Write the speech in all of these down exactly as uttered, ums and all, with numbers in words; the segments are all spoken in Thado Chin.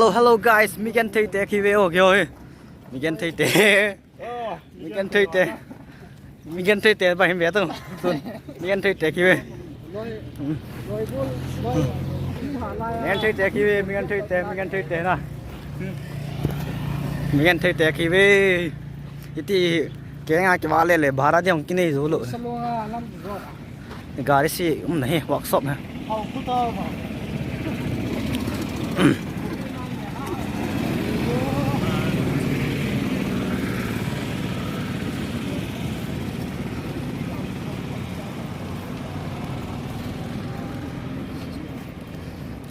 Hello, hello guys, mi genthei te kive o kio. Mi genthei te. Mi genthei te. Mi genthei te ba him ve tu. Sun. Mi genthei te kive. Mi genthei te kive, mi genthei te, mi genthei te na. Mi genthei te kive. Iti kenga kivale le bhara ding kinei jou lou. Gari si umna hi workshop na.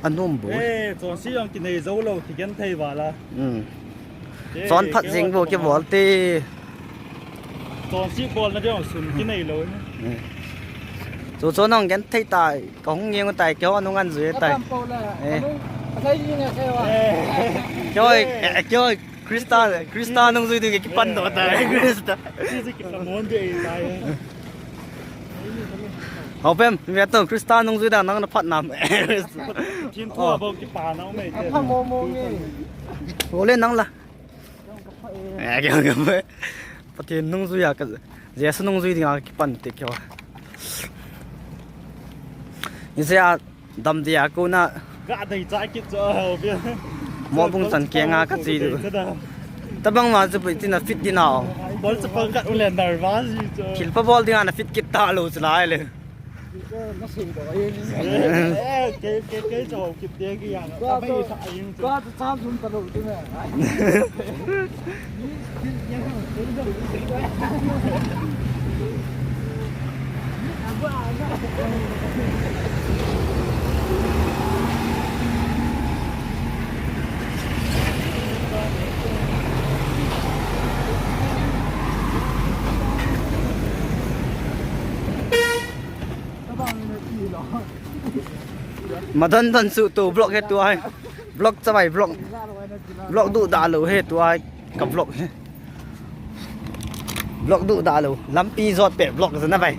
Anum bu. Eh, chonse jong kinei jou lou, kigenthei vala. Hmm. Chonphat jeng bou kibol te. Chonse bolna ding sun kinei lou. Chu chu nang genthei tai, kahung ngeng tai, keiho nung anjui tai. Keiho, keiho Krista, Krista nungjui ding kipan doh tai, Krista. Hopem, mi ato Krista nungjui da nang na phat nam. Ole nang la. Pathen nungjui a ka, Jesu nungjui dinga kipan te keiho. Ise a dam dia ko na. Ga dei cha kit cho ho bia. Mo bung chan kenga ka chi du. Tabang ma chu pui tina fit dinga. Bol cha pang ka u le nervous ji cho. Thil pha bol dinga na fit kit ta lou chu lai le. Madan dan su tu vlog he tu ai. Vlog chavai vlog. Vlog duda lou he tu ai. Ka vlog he. Vlog duda lou. Lampi jot pe vlog jana vai.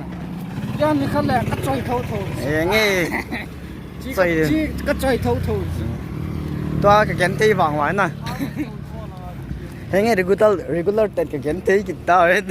Yan ni khat le ka choi tho tho. Eh, nge. Choi. Ka choi tho tho. Tua ka genthei vang vai na. Henge regular, regular tet ka genthei kit ta ve.